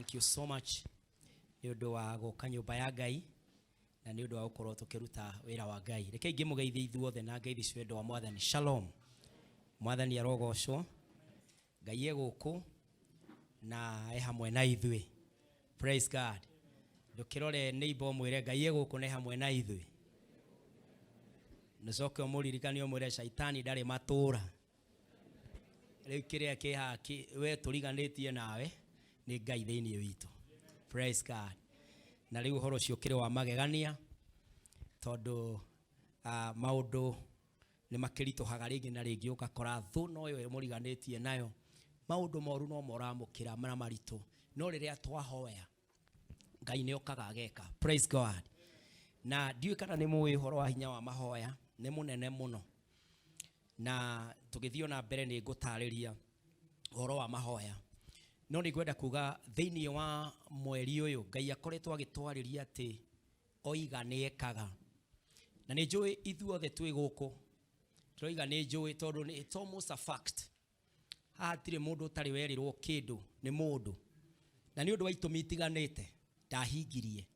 Thank you so much nĩ ũndũ wa gũka nyũmba ya Ngai na nĩ ũndũ wa gũkorwo tũkĩruta wĩra wa Ngai. Reke ingĩmũgeithia ithuothe na ngeithi cia wendo wa Mwathani. Shalom. Mwathani arogocwo. Ngai e gũkũ na e hamwe na ithuĩ. Praise God. Ndũkĩrore neighbor ũmwĩre Ngai e gũkũ na e hamwe na ithuĩ. Nĩcoke ũmũririkanie ũmwĩre caitani ndarĩ matũra. Rĩu kĩrĩa kĩ haha we tũriganĩtie nawe nĩ Ngai thĩinĩ witũ. Praise God. Na rĩu ũhoro ũcio ũkĩrĩ wa magegania tondũ maũndũ nĩ makĩritũhaga rĩngĩ na rĩngĩ, ũgakora thũ no yo ĩmũriganĩtie nayo, maũndũ moru no moramũkĩra na maritũ, no rĩrĩa twahoya Ngai nĩ okaga ageka. Praise God. Na ndiũĩ kana nĩ mũĩ ũhoro wa hinya wa mahoya, nĩ mũnene mũno, na tũgĩthiĩ ona mbere nĩ ngũtarĩria ũhoro wa mahoya, no nĩ ngwenda kuga thĩinĩ wa mweri ũyũ Ngai akoretwo agĩtwarĩria atĩ oiga nĩ ekaga, na nĩ njũĩ ithuothe twĩ gũkũ tũroiga nĩ njũĩ tondũ it's almost a fact. Haha hatirĩ mũndũ ũtarĩ werĩrwo kĩndũ nĩ mũndũ, na nĩ ũndũ wa itũmi itiganĩte ndahingirie,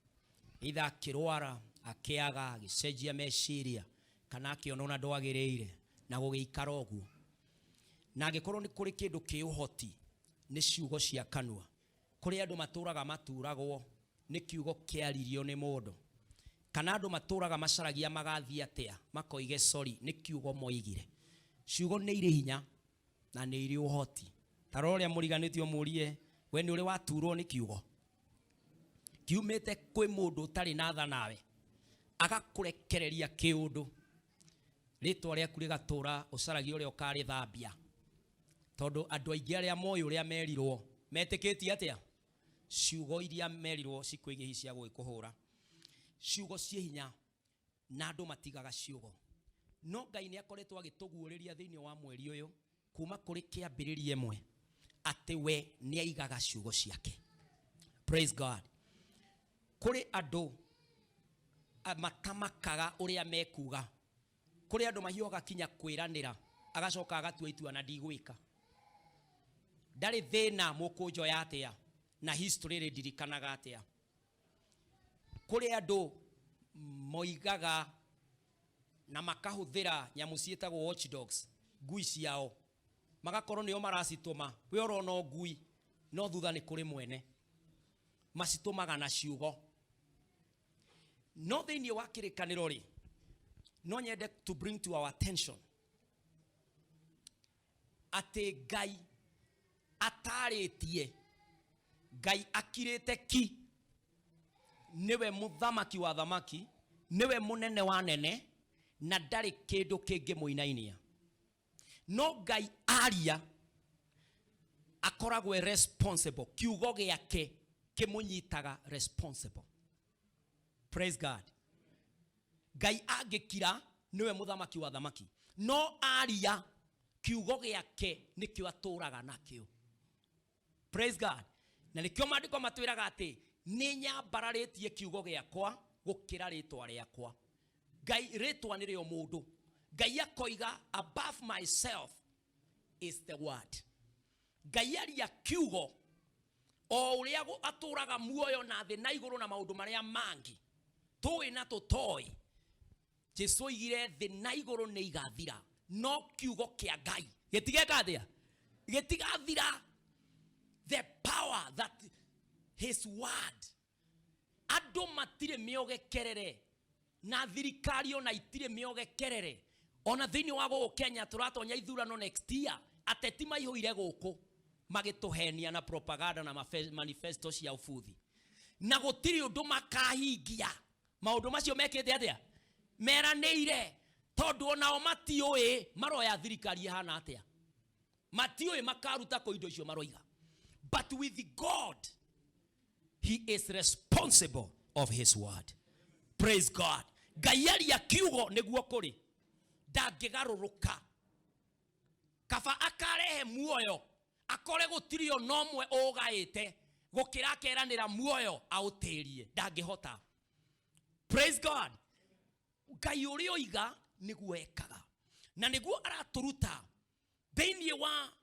either akĩrwara, akĩaga, agĩcenjia meciria, kana akĩona ona ndwagĩrĩire na gũgĩikara ũguo. Na angĩkorwo nĩ kũrĩ kĩndũ kĩ ũhoti nĩ ciugo cia kanua. Kũrĩ andũ matũraga maturagwo nĩ kiugo kĩaririo nĩ mũndũ, kana andũ matũraga macaragia magathiĩ atĩa makoige sorry nĩ kiugo moigire. Ciugo nĩ irĩ hinya na nĩ irĩ ũhoti. Ta rora ũrĩa mũriganĩtie ũmũrie, we nĩ ũrĩ waturwo nĩ kiugo kiumĩte kwĩ mũndũ ũtarĩ na tha nawe, agakũrekereria kĩũndũ, rĩtwa rĩaku rĩgatũra ũcaragia ũrĩa ũkarĩthambia, tondũ andũ aingĩ arĩa moĩ ũrĩa merirwo metĩkĩtie atĩa ciugo iria merirwo cikwĩgiĩ hihi cia gũgĩkũhũra. Ciugo ciĩ hinya na andũ matigaga ciugo, no Ngai nĩ akoretwo agĩtũguũrĩria thĩinĩ wa mweri ũyũ kuma kũrĩ kĩambĩrĩria ĩmwe atĩ we nĩ aigaga ciugo ciake. Praise God. Kũrĩ andũ matamakaga ũrĩa mekuga, kũrĩ andũ mahiũhaga kinya kwĩranĩra agacoka agatua itua na ndigwĩka, ndarĩ thĩna mũkũnjoya atĩa na history rĩndirikanaga atĩa. Kũrĩ andũ moigaga na makahũthĩra nyamũ ciĩtagwo watchdogs, ngui ciao, magakorwo nĩo maracitũma, we ũrona o ngui no thutha nĩ kũrĩ mwene, macitũmaga na ciugo. No thĩinĩ wa kĩrĩkanĩro rĩ, no nyende to bring to our attention atĩ Ngai atarĩtie, Ngai akirĩte ki, nĩwe mũthamaki wa thamaki, nĩwe mũnene wa nene, na ndarĩ kĩndũ kĩngĩmũinainia. No Ngai aria akoragwo e responsible, kiugo gĩake kĩmũnyitaga responsible. Praise God. Ngai angĩkira nĩwe mũthamaki wa thamaki, no aria kiugo gĩake nĩkĩo atũraga nakĩo. Praise God. Na nĩkĩo maandĩko matwĩraga atĩ nĩ nyambararĩtie kiugo gĩakwa gũkĩra rĩtwa rĩakwa. Ngai rĩtwa nĩrĩo mũndũ. Ngai akoiga above myself is the word. Ngai aria kiugo o ũrĩa atũraga muoyo na thĩ na igũrũ na maũndũ marĩa mangĩ tũĩ na tũtoĩ. Jesu oigire thĩ na igũrũ nĩ igathira, no kiugo kĩa Ngai gĩtigeka atĩa? Gĩtigathira. The power that his word. Andũ matirĩ mĩogekerere na thirikari ona itirĩ mĩogekerere. Ona thĩinĩ wa gũkũ Kenya tũratonya ithurano next year, ateti maihũire gũkũ magĩtũhenia na propaganda na manifesto cia ũbuthi, na gũtirĩ ũndũ makahingia. Maũndũ macio mekĩte atĩa? Meranĩire, tondũ onao matiũĩ maroya thirikari ĩhana atĩa, matiũĩ makaruta kũ indo icio maroiga. But with God, he is responsible of his word. Praise God. Ngai aria kiugo nĩguo kũrĩ, ndangĩgarũrũka. Kaba akarehe muoyo akore gũtirĩ ona ũmwe ũgaĩte, gũkĩra akeranĩra muoyo aũtĩrie, ndangĩhota. Praise God. Ngai ũrĩa oiga nĩguo ekaga, na nĩguo aratũruta thĩinĩ wa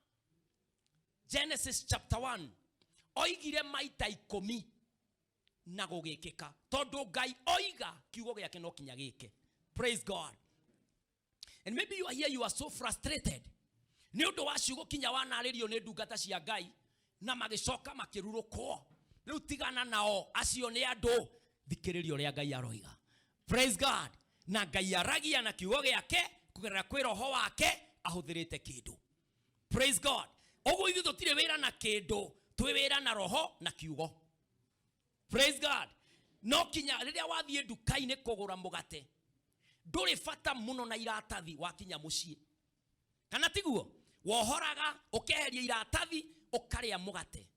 Genesis chapter 1. Oigire maita 10 na gũgĩkĩka, tondũ Ngai oiga kiugo gĩake no kinya gĩke. Praise God. And maybe you are here, you are so frustrated nĩ ũndũ wa ciugo kinya wanarĩrio nĩ ndungata cia Ngai na magĩcoka makĩrurũkwo. Rĩu tigana nao, acio nĩ andũ. Thikĩrĩria ũrĩa Ngai aroiga. Praise God. Na Ngai aragia na kiugo gĩake kũgerera kwĩ roho wake ahũthĩrĩte kĩndũ. Praise God. Ũguo ithuĩ tũtirĩ wĩra na kĩndũ, twĩ wĩra na roho na kiugo. Praise God. No kinya rĩrĩa wathiĩ nduka-inĩ kũgũra mũgate, ndũrĩ bata mũno na iratathi wakinya mũciĩ, kana tiguo? Wohoraga ũkeheria iratathi ũkarĩa mũgate.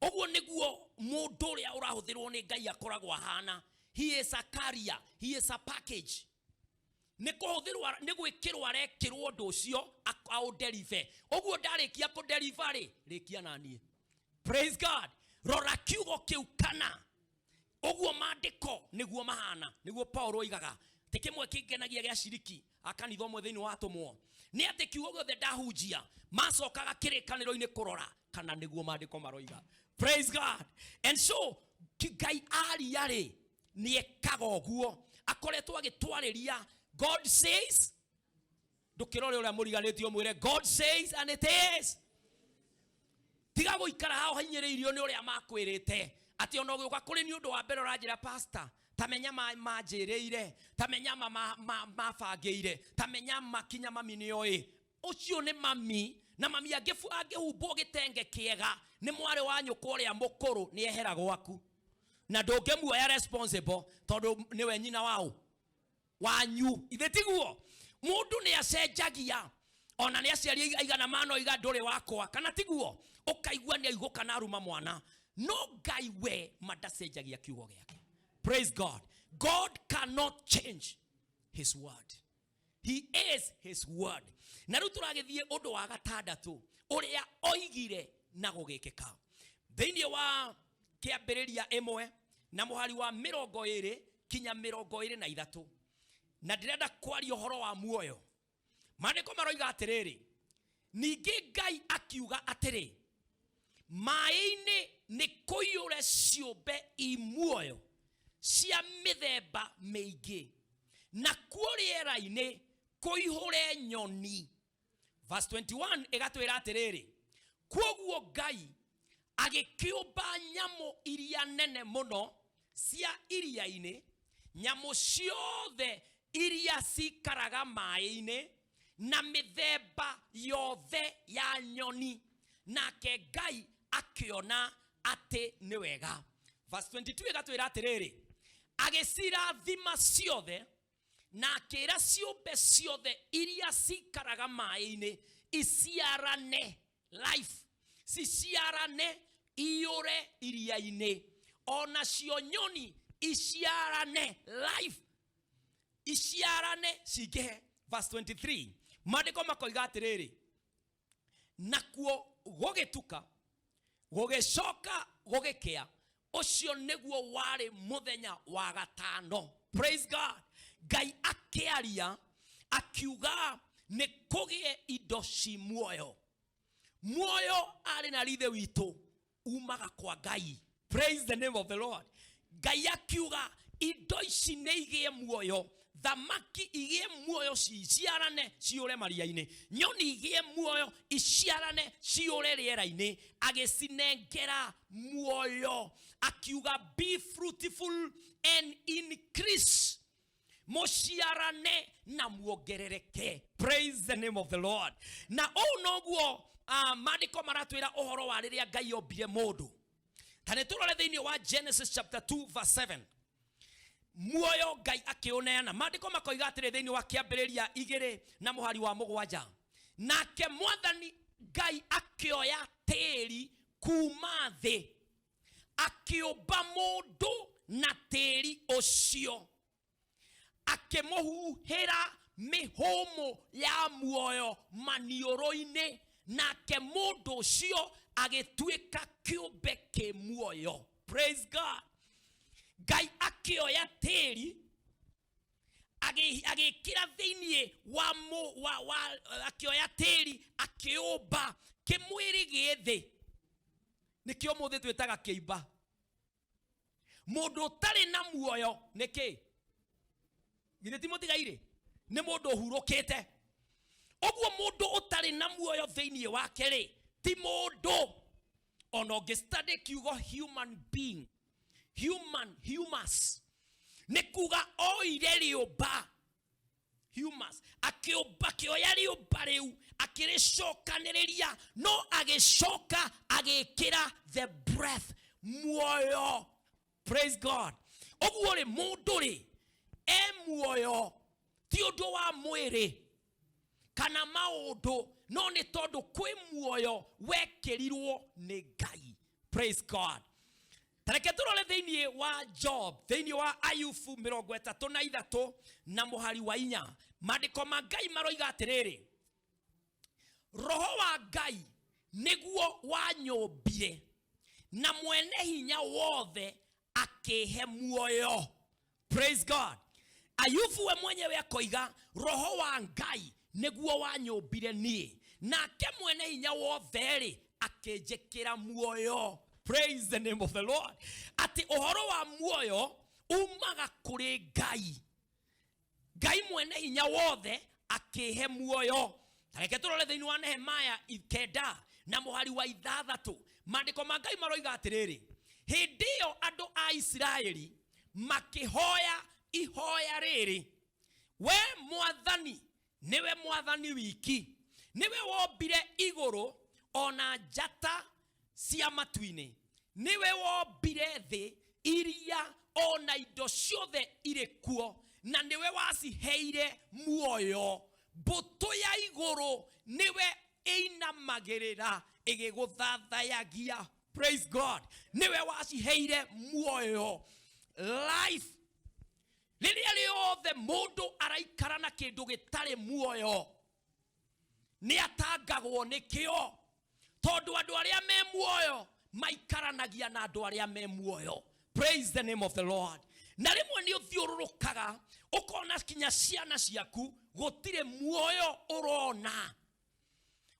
Ũguo nĩguo mũndũ ũrĩa ũrahũthĩrwo nĩ Ngai akoragwo ahana. He is a carrier, he is a package. Nĩ kũhũthĩrwo, nĩ gwĩkĩrwo arekĩrwo ũndũ ũcio aũdeliver. Ũguo ndarĩkia kũdeliver rĩ, rĩkia na niĩ. Praise God. Rora kiugo kĩu kana ũguo maandĩko nĩguo mahana. Nĩguo Paulo oigaga atĩ kĩmwe kĩngenagia gĩa ciriki a kanitha ũmwe thĩinĩ wa atũmwo nĩ atĩ kiugo gĩothe ndahunjia macokaga kĩrĩkanĩro-inĩ kũrora kana nĩguo maandĩko maroiga. Praise God. And so Ngai aria rĩ, nĩ ekaga ũguo, akoretwo agĩtwarĩria. God says, ndũkĩrore ũrĩa mũriganĩtie ũmwĩre God says and it is. Tiga gũikara hao hinyĩrĩirio nĩ ũrĩa makwĩrĩte atĩ ona ũgĩũka kũrĩ nĩ ũndũ wa mbere ũranjĩra pastor, ta menya manjĩrĩire, ta menya mabangĩire, ta menya makinya mami nĩ oĩ. Ũcio nĩ mami, na mami angĩhumbwo gĩtenge kĩega nĩ mwarĩ wa nyũkwa ũrĩa mũkũrũ, nĩ ehera gwaku na ndũngĩmuoya responsible tondũ nĩwe nyina wao wanyu. Ithe tiguo? Mũndũ nĩ acenjagia, ona nĩ aciari aigana mano iga ndũrĩ wakwa, kana tiguo? Ũkaigua nĩ aigũka na aruma mwana. No Ngai we mandacenjagia kiugo gĩake. Praise God. God cannot change his word. He is his word. Na rĩu tũragĩthiĩ ũndũ wa gatandatũ ũrĩa oigire na gũgĩkĩka. Thĩinĩ wa kĩambĩrĩria 1 na mũhari wa 20 kinya 23. Na ndĩrenda kwaria ũhoro wa muoyo. Maandĩko maroiga atĩrĩrĩ, ningĩ Ngai akiuga atĩrĩ, maĩ-inĩ nĩ kũiyũre ciũmbe i muoyo cia mĩthemba mĩingĩ, nakuo rĩera-inĩ kũihũre nyoni. Verse 21 ĩgatwĩra atĩrĩrĩ, kwoguo Ngai agĩkĩũmba nyamũ iria nene mũno cia iria-inĩ, nyamũ ciothe iria cikaraga maĩ-inĩ, na mĩthemba yothe ya nyoni. Nake Ngai akĩona atĩ nĩ wega. Verse 22 ĩgatwĩra atĩrĩrĩ, agĩcirathima ciothe na akĩra ciũmbe ciothe iria cikaraga maĩ-inĩ iciarane life, ciciarane iyũre iria-inĩ, onacio nyoni iciarane life, iciarane cingĩhe. Verse 23 maandĩko makoiga atĩrĩrĩ, nakuo gũgĩtuka gũgĩcoka gũgĩkĩa, ũcio nĩguo warĩ mũthenya wa gatano. Praise God. Ngai akĩaria akiuga nĩ kũgĩe indo ci muoyo. Muoyo arĩ na rithe witũ umaga kwa Ngai. Praise the name of the Lord. Ngai akiuga indo ici nĩ igĩe muoyo, thamaki igĩe muoyo ciciarane ciũre maria-inĩ, nyoni igĩe muoyo iciarane ciũre rĩera-inĩ. Agĩcinengera muoyo akiuga be fruitful and increase, mũciarane na muongerereke. Praise the name of the Lord. Na ũũ noguo maandĩko maratwĩra ũhoro wa rĩrĩa Ngai ombire mũndũ. Ta nĩ tũrore thĩinĩ wa Genesis chapter 2 verse 7. Muoyo Ngai akĩũneana. Maandĩko makoiga atĩrĩ thĩinĩ wa kĩambĩrĩria 2 na mũhari wa 7, nake Mwathani Ngai akĩoya tĩri kuma thĩ akĩũmba mũndũ na tĩri ũcio, akĩmũhuhĩra mĩhũmũ ya muoyo maniũrũ-inĩ, nake mũndũ ũcio agĩtuĩka kĩũmbe kĩ muoyo. Praise God. Ngai akĩoya tĩri agĩkĩra thĩinĩ wa mũ, wa, wa, akĩoya tĩri akĩũmba kĩmwĩrĩ gĩ thĩ. Nĩkĩo mũthĩ twĩtaga kĩimba. Mũndũ ũtarĩ na muoyo nĩ kĩ? Githĩ ti mũtigairĩ? Nĩ mũndũ ũhurũkĩte. Ũguo mũndũ ũtarĩ na muoyo thĩinĩ wake rĩ, ti mũndũ. Ona ũngĩ study kiugo human being, human, humus, nĩ kuga oire rĩũmba, humus, akĩũmba, akĩoya rĩũmba rĩu akĩrĩcokanĩrĩria, no agĩcoka agĩkĩra the breath, muoyo. Praise God. Ũguo rĩ, mũndũ rĩ e muoyo ti ũndũ wa mwĩrĩ kana maũndũ, no nĩ tondũ kwĩ muoyo wekĩrirwo nĩ Ngai. Praise God. Tareke tũrore thĩinĩ wa Job, thĩinĩ wa Ayubu 33 na mũhari wa 4. Maandĩko ma Ngai maroiga atĩrĩrĩ, roho wa Ngai nĩguo wanyũmbire na mwene hinya wothe akĩhe muoyo. Praise God. Ayubu we mwenyewe akoiga roho wa Ngai nĩguo wanyũmbire niĩ, nake mwene hinya wothe rĩ akĩnjĩkĩra muoyo. Praise the name of the Lord. Atĩ ũhoro wa muoyo umaga kũrĩ Ngai. Ngai mwene hinya wothe akĩhe muoyo. Reke tũrore thĩinĩ wa Nehemaya 9 na mũhari wa 6. Maandĩko ma Ngai maroiga atĩrĩrĩ, hĩndĩ ĩyo andũ a Isiraeli makĩhoya ihoya rĩrĩ, we Mwathani nĩwe Mwathani wiki, nĩwe wombire igũrũ ona njata cia matu-inĩ, nĩwe wombire thĩ iria ona indo ciothe irĩ kuo, na nĩwe waciheire muoyo. Mbũtũ ya igũrũ nĩwe ĩinamagĩrĩra ĩgĩgũthathayagia. Praise God. Nĩwe waciheire muoyo, life. Rĩrĩa rĩothe mũndũ araikara na kĩndũ gĩtarĩ muoyo, nĩ atangagwo nĩkĩo, tondũ andũ arĩa me muoyo maikaranagia na andũ arĩa me muoyo. Praise the name of the Lord. Na rĩmwe nĩ ũthiũrũrũkaga ũkona kinya ciana ciaku gũtirĩ muoyo ũrona.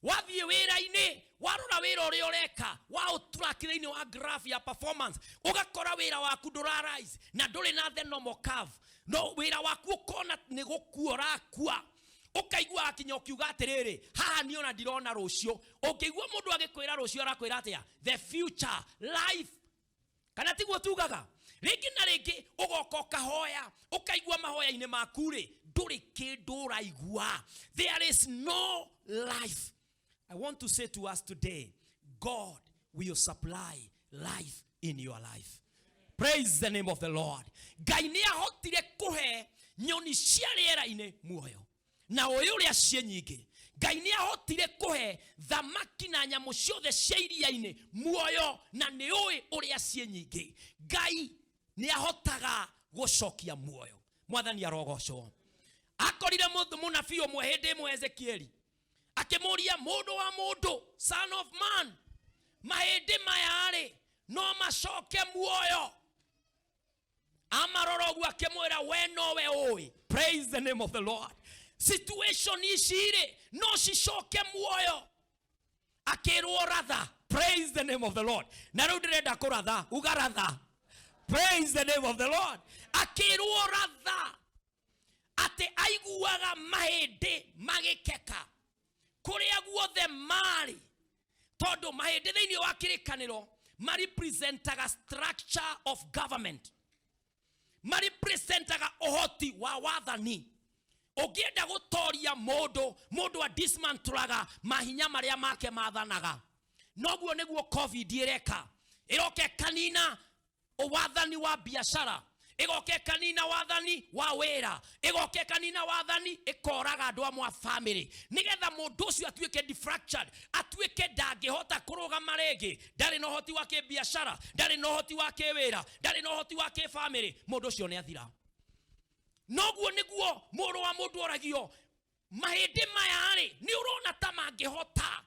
Wathiĩ wĩra-inĩ, warora wĩra ũrĩa ũreka, waũtrack thĩinĩ wa graph ya performance, ũgakora wĩra waku ndũra rise na ndũrĩ na the normal curve, no wĩra waku ũkona nĩ gũkua ũrakua, ũkaigua akinya ũkiuga atĩrĩrĩ, haha niĩ ona ndirona rũciũ. Ũngĩigua mũndũ agĩkwĩra rũciũ, arakwĩra atĩa? The future, life. Kana tiguo tugaga? Rĩngĩ na rĩngĩ ũgoka ũkahoya, ũkaigua mahoya-inĩ maku rĩ, ndũrĩ kĩndũ ũraigua. There is no life. I want to say to us today, God will supply life in your life. Praise the name of the Lord. Ngai nĩ ahotire kũhe nyoni cia rĩera-inĩ muoyo, na ũyũ ũrĩa ciĩ nyingĩ. Ngai nĩ ahotire kũhe thamaki na nyamũ ciothe cia iria-inĩ muoyo, na nĩ ũĩ ũrĩa ciĩ nyingĩ. Ngai nĩ ahotaga gũcokia muoyo. Mwathani arogocwo. Akorire mũnabii ũmwe hĩndĩ ĩmwe Ezekieli, akĩmũria, mũndũ wa mũndũ, son of man, mahĩndĩ maya rĩ no macoke muoyo? Amarora ũguo akĩmwĩra, we nowe ũĩ. Praise the name of the Lord. Situation ici rĩ no cicoke muoyo? Akĩrwo ratha. Praise the name of the Lord. Na rĩu ndĩrenda kũratha, uga ratha. Praise the name of the Lord. Akĩrwo ratha atĩ aiguaga mahĩndĩ magĩkeka kũrĩa guothe marĩ, tondũ mahĩndĩ thĩinĩ wa kĩrĩkanĩro marepresentaga structure of government, marepresentaga ũhoti wa wathani. Ũngĩenda gũtoria mũndũ, mũndũ a dismantlaga mahinya marĩa make mathanaga. Noguo nĩguo COVID ĩreka, ĩroka ĩkanina wathani wa biashara, ĩgoka ĩkanina wathani wa wĩra, ĩgoka ĩkanina wathani, ĩkoraga andũ amwe a family, nĩgetha mũndũ ũcio atuĩke defractured, atuĩke ndangĩhota kũrũgama rĩngĩ, ndarĩ na ũhoti wa kĩbiacara, ndarĩ na ũhoti wa kĩwĩra, ndarĩ na ũhoti wa kĩbamĩrĩ. Mũndũ ũcio nĩ athira. Noguo nĩguo mũrũ wa mũndũ oragio, mahĩndĩ maya rĩ, nĩ ũrona ta mangĩhota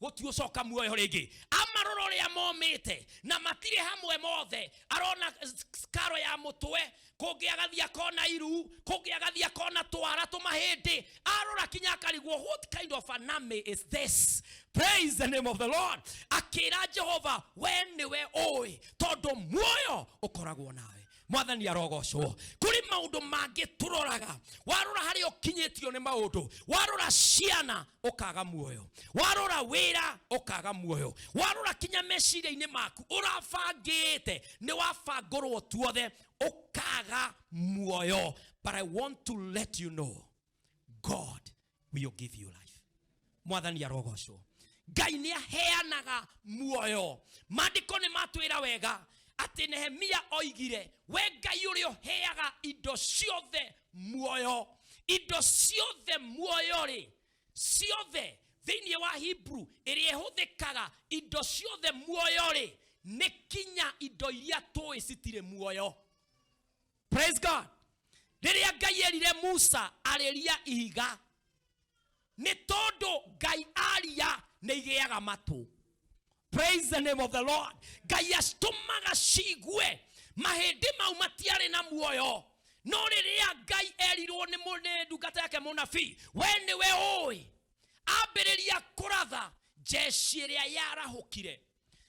gũtiũcoka muoyo rĩngĩ? Amarora ũrĩa momĩte na matirĩ hamwe mothe, arona skaro ya mũtwe, kũngĩ agathiĩ akona iru, kũngĩ agathiĩ akona twara tũmahĩndĩ, arora kinya akarigwo, what kind of an army is this? Praise the name of the Lord. Akĩra Jehova, we nĩwe ũĩ, tondũ muoyo ũkoragwo nawe. Mwathani arogocwo. Kũrĩ maũndũ mangĩ tũroraga, warora harĩa ũkinyĩtio nĩ maũndũ, warora ciana ũkaga muoyo, warora wĩra ũkaga muoyo, warora kinya meciria-inĩ maku ũrabangĩte nĩ wabangũrwo tuothe ũkaga muoyo. But I want to let you know, God will give you life. Mwathani arogocwo. Ngai nĩ aheanaga muoyo. Maandĩko nĩ matwĩra wega atĩ Nehemia oigire, we Ngai ũrĩa ũheaga indo ciothe muoyo, indo ciothe muoyo rĩ, ciothe thĩinĩ wa Hebrew ĩrĩa ĩhũthĩkaga indo ciothe muoyo rĩ, nĩ kinya indo iria tũĩ citirĩ muoyo. Praise God. Rĩrĩa Ngai erire Musa arĩria ihiga, nĩ tondũ Ngai aria nĩ igĩaga matũ. Praise the name of the Lord. Ngai acitũmaga cigue. Mahĩndĩ mau matiarĩ na muoyo, no rĩrĩa Ngai erirwo nĩ ndungata yake mũnabii, we nĩwe ũĩ, ambĩrĩria kũratha jeshi ĩrĩa yarahũkire,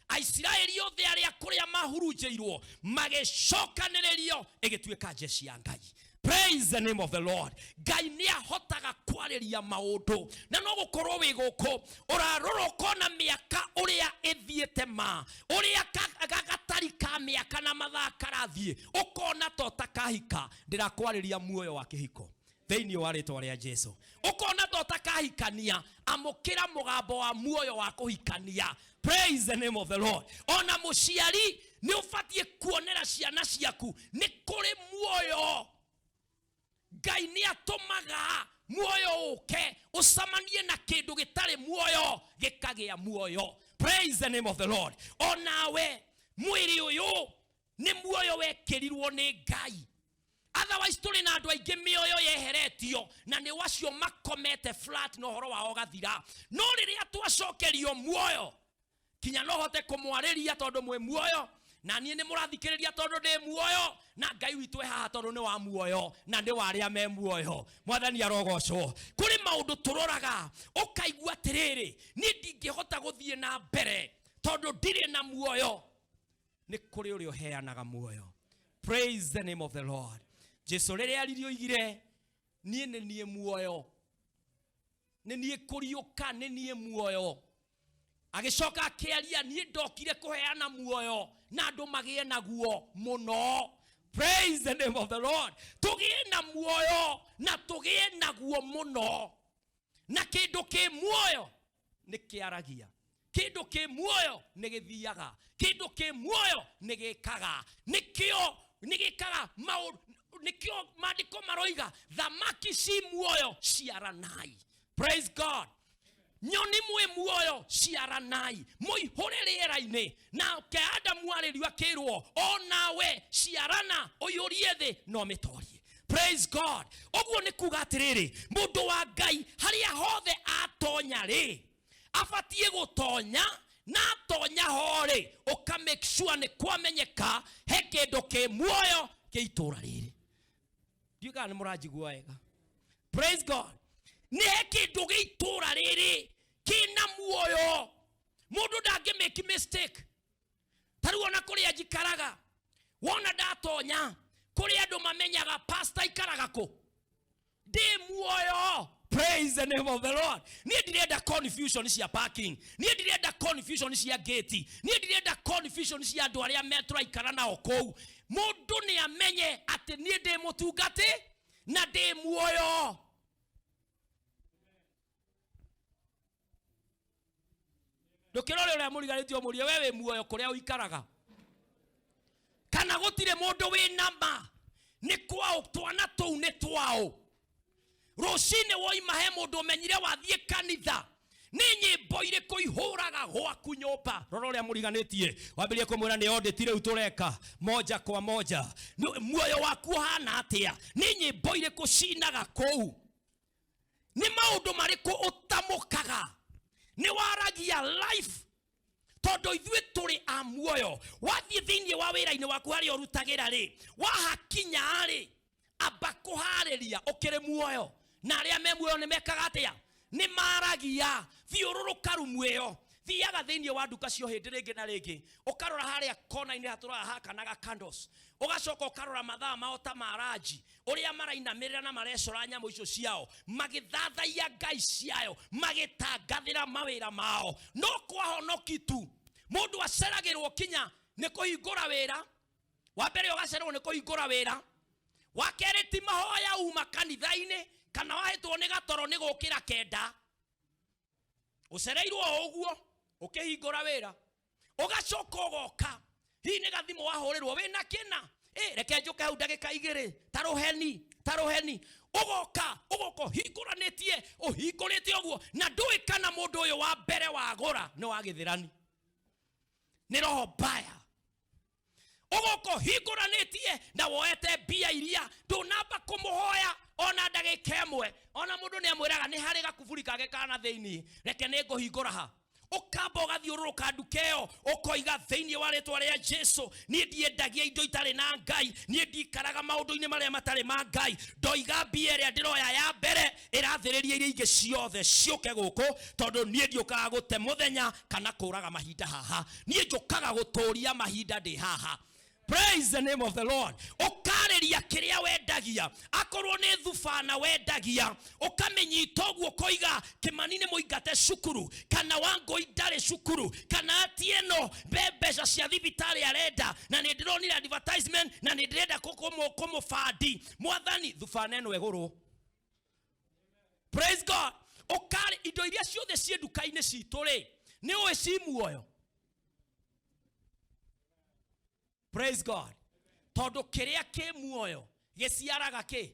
Aisiraeli othe arĩa kũrĩa mahurunjĩirwo magĩcokanĩrĩrio, ĩgĩtuĩka jeshi ya Ngai. Praise the name of the Lord. Ngai nĩ ahotaga kwarĩria maũndũ, na no gũkorwo wĩ gũkũ ũrarora ũkona mĩaka ũrĩa ĩthiĩte, ma ũrĩa gatari ka mĩaka na mathaa karathiĩ, ũkona to ta kahika. Ndĩrakwarĩria muoyo wa kĩhiko thĩinĩ wa rĩtwa rĩa Jesu. Ũkona to ta kahikania, amũkĩra mũgambo wa muoyo wa kũhikania. Praise the name of the Lord. Ona mũciari nĩ ũbatiĩ kuonera ciana ciaku nĩ kũrĩ muoyo. Ngai nĩ atũmaga muoyo ũke ũcamanie na kĩndũ gĩtarĩ muoyo gĩkagĩa muoyo. Praise the name of the Lord. Onawe mwĩrĩ ũyũ nĩ muoyo wekĩrirwo nĩ Ngai. Otherwise tũrĩ na andũ aingĩ mĩoyo yeheretio na nĩ wacio makomete flat na ũhoro wao ũgathira. No rĩrĩa twacokerio muoyo, kinya no hote kũmwarĩria tondũ mwĩ muoyo, na niĩ nĩ mũrathikĩrĩria tondũ ndĩ muoyo, na Ngai witũ e haha tondũ nĩ wa muoyo na nĩ wa arĩa me muoyo. Mwathani arogocwo. Kũrĩ maũndũ tũroraga ũkaigua atĩrĩrĩ, niĩ ndingĩhota gũthiĩ na mbere tondũ ndirĩ na muoyo. Nĩ kũrĩ ũrĩa ũheanaga muoyo. Praise the name of the Lord. Jesu rĩrĩa aririe oigire, niĩ nĩ niĩ muoyo, nĩ niĩ kũriũka, nĩ niĩ muoyo. Agĩcoka akĩaria, niĩ ndokire kũheana muoyo na andũ magĩe naguo mũno. Praise the name of the Lord. Tũgĩe na muoyo na tũgĩe naguo mũno. Na kĩndũ kĩ muoyo nĩ kĩaragia, kĩndũ kĩ muoyo nĩ gĩthiaga, kĩndũ kĩ muoyo nĩ gĩkaga, nĩkĩo nĩ gĩkaga maũndũ. Nĩkĩo maandĩko maroiga thamaki ci muoyo ciaranai. Praise God. Nyoni mwĩ muoyo ciaranai, mũihũre rĩera-inĩ. Nake Adamu arĩrio akĩrwo, onawe ciarana, ũiyũrie thĩ na ũmĩtorie. Praise God. Ũguo nĩ kuga atĩrĩrĩ, mũndũ wa Ngai harĩa hothe atonya rĩ, abatiĩ gũtonya, na atonya ho rĩ, ũka make sure nĩ kwamenyeka he kĩndũ kĩ muoyo kĩ itũũra rĩrĩ. Ndiũĩ kana nĩ mũranjigua wega. Praise God. Nĩ he kĩndũ gĩ itũũra rĩrĩ kĩna muoyo. Mũndũ ndangĩ make mistake. Ta rĩu ona kũrĩa njikaraga, wona ndatonya kũrĩa andũ mamenyaga pastor aikaraga kũ, ndĩ muoyo. Praise the name of the Lord. Niĩ ndirenda confusion cia parking, niĩ ndirenda confusion cia gate, niĩ ndirenda confusion cia andũ arĩa me tũraikara nao kũu. Mũndũ nĩ amenye atĩ niĩ ndĩ mũtungati na ndĩ muoyo. Ndũkĩrore ũrĩa mũriganĩtie ũmũrie, we wĩ muoyo kũrĩa ũikaraga, kana gũtirĩ mũndũ wĩ na ma nĩ kwao, twana tũu nĩ twao. Rũcinĩ woima he mũndũ ũmenyire wathiĩ kanitha, nĩ nyĩmbo irĩkũ ihũraga gwaku nyũmba? Rora ũrĩa mũriganĩtie wambĩrĩrie kũmwĩra nĩ audit rĩu tũreka moja kwa moja. Muoyo waku ũhana atĩa? Nĩ nyĩmbo irĩkũ cinaga kũu? Nĩ maũndũ marĩkũ ũtamũkaga? Nĩ waragia life, tondũ ithuĩ tũrĩ a muoyo. Wathiĩ thĩinĩ wa wĩra-inĩ waku harĩa ũrutagĩra rĩ, wahakinya rĩ, amba kũharĩria ũkĩrĩ muoyo. Na arĩa me muoyo nĩ mekaga atĩa? Nĩ maragia. Thiũrũrũka rumu ĩyo, thiaga thĩinĩ wa nduka cio hĩndĩ rĩngĩ na rĩngĩ, ũkarora harĩa kona-inĩ hatũraga hakanaga candles, ũgacoka ũkarora mathaa mao ta maranji, ũrĩa marainamĩrĩra na marecora nyamũ icio ciao magĩthathaiya ngai ciayo, magĩtangathĩra mawĩra mao. No kwahonoki tu mũndũ aceragĩrwo kinya nĩ kũhingũra wĩra wa mbere, ũgacererwo nĩ kũhingũra wĩra wa kerĩ, ti mahoya uma kanitha-inĩ kana wahĩtwo nĩ gatoro nĩ gũkĩra kenda, ũcereirwo o ũguo ũkĩhingũra wĩra, ũgacoka ũgoka hihi nĩ gathimũ wahũrĩrwo wĩna kĩna. Ĩ, reke njũke hau ndagĩka igĩrĩ ta rũheni, ta rũheni, ũgoka ũgoka ũhingũranĩtie, ũhingũrĩte ũguo, na ndũĩ kana mũndũ ũyũ wa mbere wagũra nĩ wa gĩthĩrani, nĩ roho mbaya. Ũgoka ũhingũranĩtie na woete mbia iria ndũnamba kũmũhoya ona ndagĩka ĩmwe, ona mũndũ nĩ amwĩraga nĩ harĩ gakuburi kage kana thĩinĩ, reke nĩ ngũhingũra ha. Ũkamba ũgathiũrũrũka nduka ĩyo ũkoiga, thĩinĩ wa rĩtwa rĩa Jesu, niĩ ndiendagia indo itarĩ na Ngai, niĩ ndikaraga maũndũ-inĩ marĩa matarĩ ma Ngai. Ndoiga mbia ĩrĩa ndĩroya ya mbere ĩrathĩrĩria iria ingĩ ciothe ciũke gũkũ, tondũ niĩ ndiũkaga gũte mũthenya kana kũraga mahinda haha, niĩ njũkaga gũtũria mahinda ndĩ haha. Praise the name of the Lord. Ũkarĩria kĩrĩa wendagia, akorwo nĩ thubana wendagia, ũkamĩnyita ũguo ũkoiga, Kĩmani nĩ mũingate cukuru, kana Wangũi ndarĩ cukuru, kana Atieno be mbeca cia thibitarĩ arenda, na nĩ ndĩronire advertisement na nĩ ndĩrenda kũmũbandi. Mwathani, thubana ĩno ĩgũrwo. Praise God. Ũkarĩ indo iria ciothe ciĩ nduka-inĩ citũ rĩ, nĩ ũĩ ci muoyo. Praise God. Tondũ kĩrĩa kĩ muoyo gĩciaraga kĩ?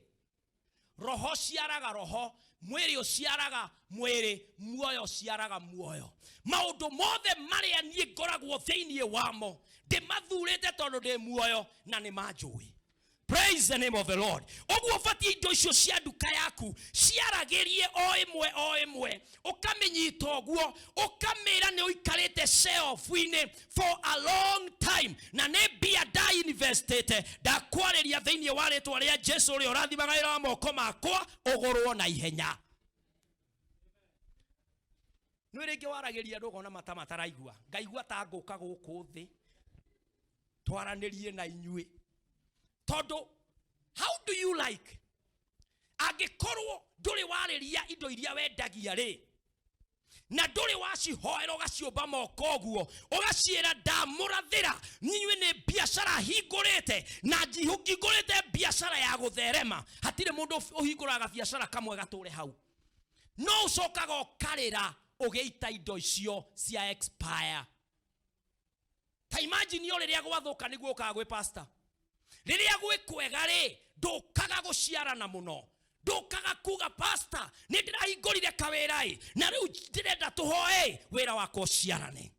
Roho ciaraga roho, mwĩrĩ ũciaraga mwĩrĩ, muoyo ũciaraga muoyo. Maũndũ mothe marĩa niĩ ngoragwo thĩinĩ wamo ndĩmathurĩte tondũ ndĩ muoyo na nĩ manjũĩ. Praise the name of the Lord. Ũguo ũbatiĩ indo icio cia nduka yaku ciaragĩrie o ĩmwe o ĩmwe, ũkamĩnyita ũguo, ũkamĩra nĩ ũikarĩte shelf-inĩ for a long time na nĩ mbia ndainvestĩte. Ndakwarĩria thĩinĩ wa rĩtwa rĩa Jesu ũrĩa ũrathimaga wĩra wa moko makwa, ũgũrwo na ihenya. Nĩ rĩngĩ waragĩria andũ ũkona mata mataraigua, ngaigua ta ngũka gũkũ thĩ twaranĩrie na inyuĩ, tondũ how do you like angĩkorwo ndũrĩ warĩria indo iria wendagia rĩ, na ndũrĩ wacihoera, ũgaciũmba moko ũguo, ũgaciĩra, ndamũrathĩra inyuĩ nĩ biacara hingũrĩte na hingũrĩte biacara ya gũtherema. Hatirĩ mũndũ ũhingũraga biacara kamwe gatũre hau, no ũcokaga ũkarĩra ũgĩita indo icio cia expire. Ta imagine, o rĩrĩa gwathũka nĩguo ũkaga gwĩ pastor, rĩrĩa gwĩ kwega rĩ, ndũkaga gũciarana mũno, ndũkaga kuga, pastor, nĩ ndĩrahingũrire kawĩra ĩ, na rĩu ndĩrenda tũhoe wĩra wakwa ũciarane,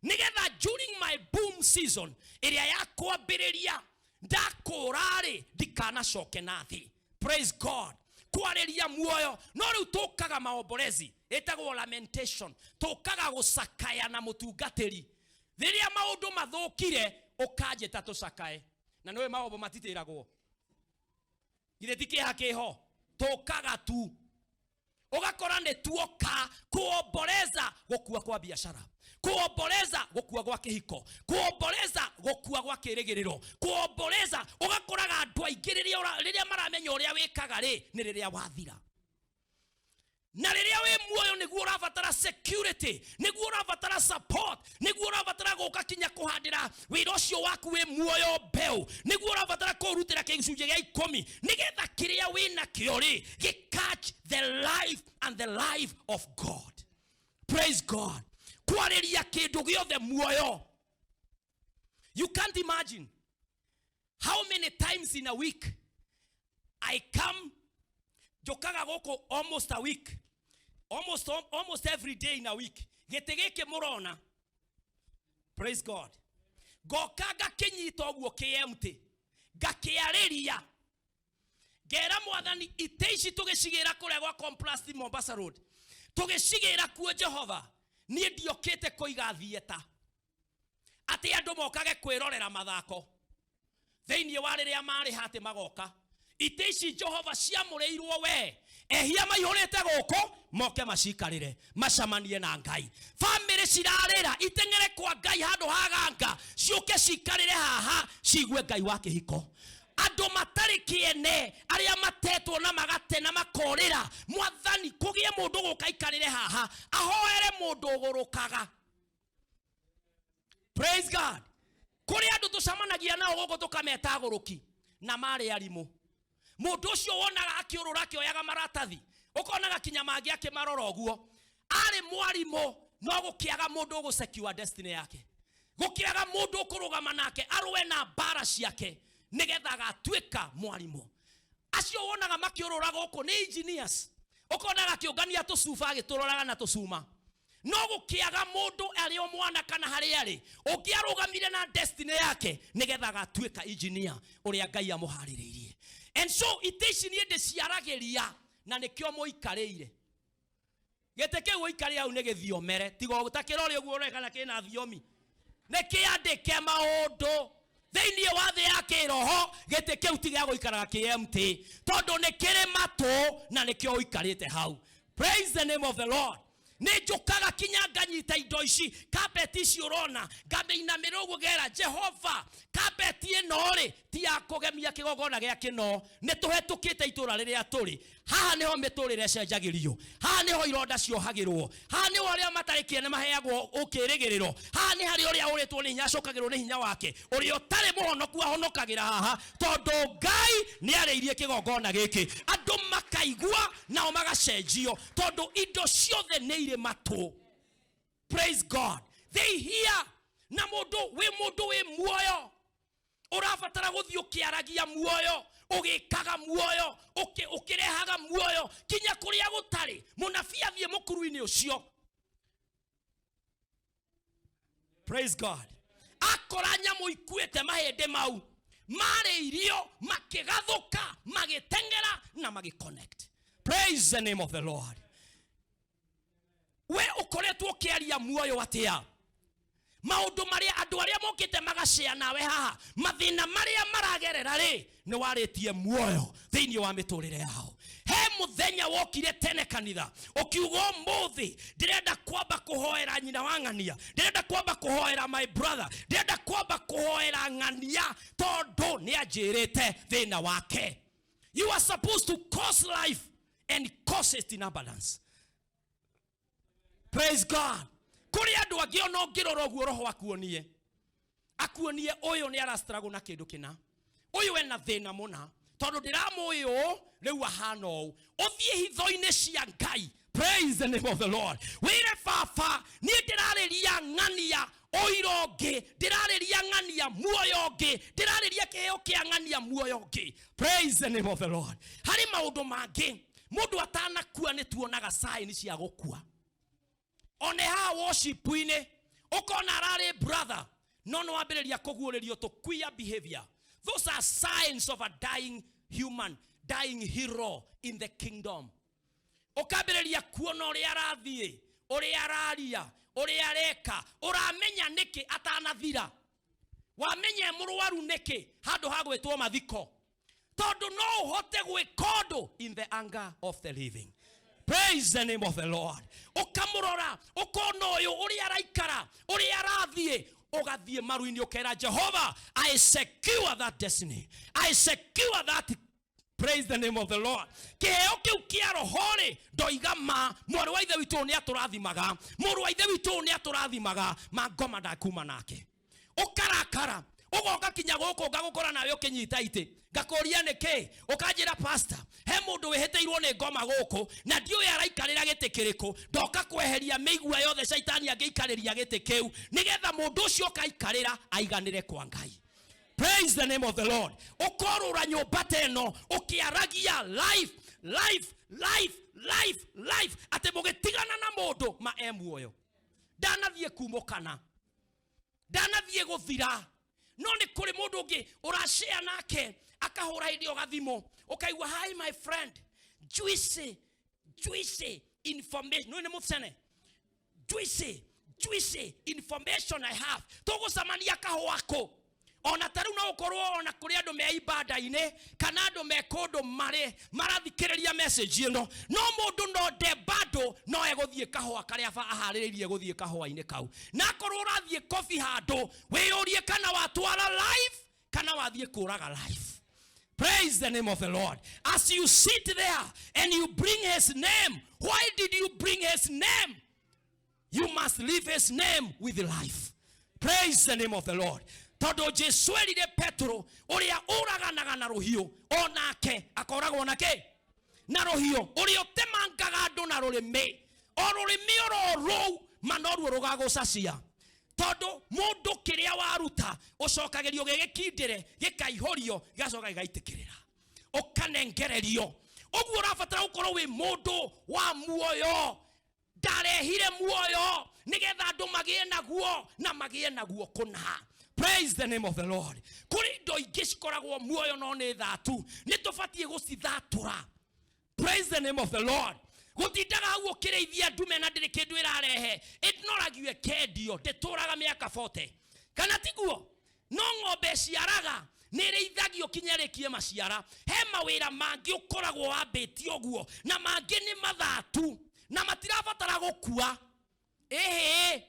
nĩgetha during my boom season ĩrĩa ya kwambĩrĩria ndakũra rĩ, ndikanacoke na thĩ. Praise God. Kwarĩria muoyo. No rĩu tũkaga maombolezi, ĩtagwo lamentation, tũkaga gũcakaya na mũtungatĩri rĩrĩa maũndũ mathũkire, ũkanjĩta tũcakae, na nĩwe maombo matitĩragwo, githĩ ti kĩeha kĩho? Tũkaga tu ũgakora nĩ tuoka kuomboleza gũkua kwa biashara, kuomboleza gũkua gwa kĩhiko, kuomboleza gũkua gwa kĩrĩgĩrĩro, kuomboleza. Ũgakoraga andũ aingĩ rĩrĩa maramenya ũrĩa wĩkaga rĩ, nĩ rĩrĩa wathira. Na rĩrĩa wĩ muoyo nĩguo ũrabatara security, nĩguo ũrabatara support, nĩguo ũrabatara gũka kinya kũhandĩra wĩra ũcio waku wĩ muoyo mbeũ, nĩguo ũrabatara kũrutĩra gĩcunjĩ gĩa ikũmi, nĩgetha kĩrĩa wĩ nakĩo rĩ, gĩ catch the life and the life of God. Praise God. Kwarĩria kĩndũ gĩothe muoyo. You can't imagine how many times in a week I come. Njũkaga gũkũ almost a week, almost every day in a week. Gĩtĩ gĩkĩ mũrona, praise God, ngoka ngakĩnyita ũguo kĩ empty, ngakĩarĩria, ngera Mwathani, itĩ ici tũgĩcigĩra kũrĩa gwa Complast Mombasa Road, tũgĩcigĩra kuo, Jehova, niĩ ndiokĩte kũiga theatre atĩ andũ mokage kwĩrorera mathako thĩinĩ wa rĩrĩa marĩ ha atĩ magoka. Itĩ ici Jehova ciamũrĩirwo we, ehia maihũrĩte gũkũ moke macikarĩre, macamanie na Ngai. Bamĩrĩ cirarĩra iteng'ere kwa Ngai handũ ha ganga, ciũke cikarĩre haha ciigue Ngai wa kĩhiko. Andũ matarĩ kĩene, arĩa matetwo na magate na makorĩra, Mwathani, kũgĩe mũndũ gũka aikarĩre haha ahoere mũndũ ũgũrũkaga. Praise God. Kũrĩ andũ tũcemanagia nao gũkũ tũkameta agũrũki na marĩ arimũ. Mũndũ ũcio wonaga akĩũrũra akĩoyaga maratathi, ũkonaga kinya mangĩ akĩmarora ũguo, arĩ mwarimũ, no gũkĩaga mũndũ ũgũsecure destiny yake, gũkĩaga mũndũ ũkũrũgama nake arũe na mbara ciake nĩgetha agatuĩka mwarimũ. Acio wonaga makĩũrũra gũkũ nĩ engineers, ũkonaga akĩũngania tũcuba agĩtũroraga na tũcuma, no gũkĩaga mũndũ arĩ o mwana kana harĩa arĩ ũngĩarũgamire na destiny yake nĩgetha agatuĩka engineer ũrĩa Ngai amũharĩrĩirie. And so itĩ ici niĩ ndĩciaragĩria na nĩkĩo mũikarĩire. Gĩtĩ kĩu ũikarĩre hau nĩ gĩthiomere, tiga ũtakĩrore ũguo ũreka na kĩna thiomi, nĩ kĩandĩke maũndũ thĩinĩ wa thĩ ya kĩroho. Gĩtĩ kĩu ti gĩa gũikaraga kĩ empty, tondũ nĩ kĩrĩ matũ na nĩkĩo ũikarĩte hau. Praise the name of the Lord. Nĩ njũkaga kinya nganyita indo ici, kabeti ici ũrona, ngamĩinamĩrĩra ũguo ngera Jehova, kabeti ĩno rĩ ti ya kũgemia kĩgongona gĩa kĩno, nĩ tũhetũkĩte itũra rĩrĩa tũrĩ. Haha nĩho mĩtũrĩre ĩcenjagĩrio, haha nĩho ironda ciohagĩrwo, haha nĩho arĩa matarĩ kĩene maheagwo ũkĩrĩgĩrĩro, haha nĩ harĩa ũrĩa ũrĩtwo nĩ hinya acokagĩrwo nĩ hinya wake, ũrĩa ũtarĩ mũhonoku ahonokagĩra haha, tondũ Ngai nĩ arĩirie kĩgongona gĩkĩ, andũ makaigua nao magacenjio, tondũ indo ciothe nĩ irĩ matũ. Praise God. They hear. Na mũndũ wĩ mũndũ wĩ muoyo ũrabatara gũthiĩ ũkĩaragia muoyo, ũgĩkaga muoyo, ũkĩrehaga muoyo kinya kũrĩa gũtarĩ. Mũnabii athiĩ mũkuru-inĩ ũcio. Praise God. Akora nyamũ ikuĩte mahĩndĩ mau, marĩ irio, makĩgathũka, magĩteng'era na magĩconnect. Praise the name of the Lord. We ũkoretwo ũkĩaria muoyo atĩa? Maũndũ marĩa andũ arĩa mokĩte magacea nawe haha, mathĩna marĩa maragerera rĩ, nĩ warĩtie muoyo thĩinĩ wa mĩtũrĩre yao. He mũthenya wokire tene kanitha ũkiuga ũmũthĩ ndĩrenda kwamba kũhoera nyina wa ng'ania, ndĩrenda kwamba kũhoera my brother, ndĩrenda kwamba kũhoera ng'ania tondũ nĩ anjĩrĩte thĩna wake. You are supposed to cause life and cause it in abundance. Praise God. Kũrĩ andũ angĩ ona ũngĩrora ũguo roho akuonie, akuonie ũyũ nĩ arastruggle na kĩndũ kĩna, ũyũ ena thĩna mũna, tondũ ndĩramũĩ ũũ rĩu ahana ũũ. Ũthiĩ hitho-inĩ cia Ngai. Praise the name of the Lord. Wĩre baba, niĩ ndĩrarĩria ng'ania ũira ũngĩ, ndĩrarĩria ng'ania muoyo ũngĩ, ndĩrarĩria kĩheo kĩa ng'ania muoyo ũngĩ. Praise the name of the Lord. Harĩ maũndũ mangĩ mũndũ atanakua nĩ tuonaga sign cia gũkua. One haha worship-inĩ ũkona ararĩ brother, no nĩ wambĩrĩria kũguũrĩrio tũ queer behavior. Those are signs of a dying human, dying hero in the kingdom. Ũkambĩrĩria kuona ũrĩa arathiĩ, ũrĩa araria, ũrĩa areka, ũramenya nĩkĩ atanathira. Wamenya e mũrwaru nĩkĩ handũ ha gwĩtwo mathiko, tondũ no ũhote gwĩka ũndũ in the anger of the living. Praise the name of the Lord. Ũkamũrora ũkona ũyũ ũrĩa araikara, ũrĩa arathiĩ, ũgathiĩ maru-inĩ ũkera Jehova, I secure that destiny, I secure that. Praise the name of the Lord. Kĩheo kĩu kĩa roho rĩ, ndoiga ma, mwarĩ wa ithe witũ nĩ atũrathimaga, mũrũ wa ithe witũ nĩ atũrathimaga, ma ngoma ndakuma nake. Ũkarakara, ũgoka kinya gũkũ ngagũkora nawe ũkĩnyita itĩ, ngakũria nĩkĩ, ũkanjĩra pastor, he mũndũ wĩhĩtĩirwo nĩ ngoma gũkũ na ndiũĩ araikarĩra gĩtĩ kĩrĩkũ, ndoka kweheria mĩigua yothe caitani angĩikarĩria gĩtĩ kĩu nĩgetha mũndũ ũcio ũkaikarĩra aiganĩre kwa Ngai. Praise the name of the Lord. Ũkorũra nyũmba ta ĩno ũkĩaragia life, life, life, life, life, atĩ mũgĩtigana na mũndũ ma e muoyo, ndanathiĩ kumũkana, ndanathiĩ gũthira, no nĩ kũrĩ mũndũ ũngĩ ũracea nake akahũra hĩndĩ ĩyo gathimũ, ũkaigua hi my friend, juicy, juicy information. No nĩ mũcene, juicy, juicy information I have. Tũgũcemania kahũa kũ? Ona ta rĩu no ũkorwo ona kũrĩ andũ me ibanda-inĩ kana andũ me kũndũ marĩ marathikĩrĩria message ĩno, no mũndũ no nde bado no egũthiĩ kahũa karĩa aharĩrĩirie gũthiĩ kahũa-inĩ kau. Na akorwo ũrathiĩ kobi handũ, wĩyũrie kana watwara life kana wathiĩ kũraga life. Praise the name of the Lord. As you sit there and you bring his name, why did you bring his name? You must leave his name with life. Praise the name of the Lord. Tondũ Jesu erire Petero ũrĩa ũraganaga na rũhiũ onake akoragwo na kĩ? Na rũhiũ. Ũrĩa ũtemangaga andũ na rũrĩmĩ, o rũrĩmĩ oro rũu ma noruo rũgagũcacia. Tondũ mũndũ kĩrĩa waruta ũcokagĩrio gĩgĩkindĩre, gĩkaihũrio, gĩgacoka gĩgaitĩkĩrĩra, ũkanengererio. Ũguo ũrabatara gũkorwo wĩ mũndũ wa muoyo. Ndarehire muoyo nigetha andũ magĩe naguo na magĩe naguo kũna. Praise the name of the Lord. Kũrĩ indo ingĩ cikoragwo muoyo no nĩ thatu, nĩ tũbatiĩ gũcithatũra. Praise the name of the Lord. Gũtindaga hau ũkĩrĩithia ndume na ndĩrĩ kĩndũ ĩrarehe, ĩnoragio ĩkendio, ndĩtũraga mĩaka 40, kana tiguo? No ng'ombe ĩciaraga nĩ ĩrĩithagio kinya ĩrĩkie maciara. He mawĩra mangĩ ũkoragwo wambĩtie ũguo, na mangĩ nĩ mathatu na matirabatara gũkua. Ĩhĩ,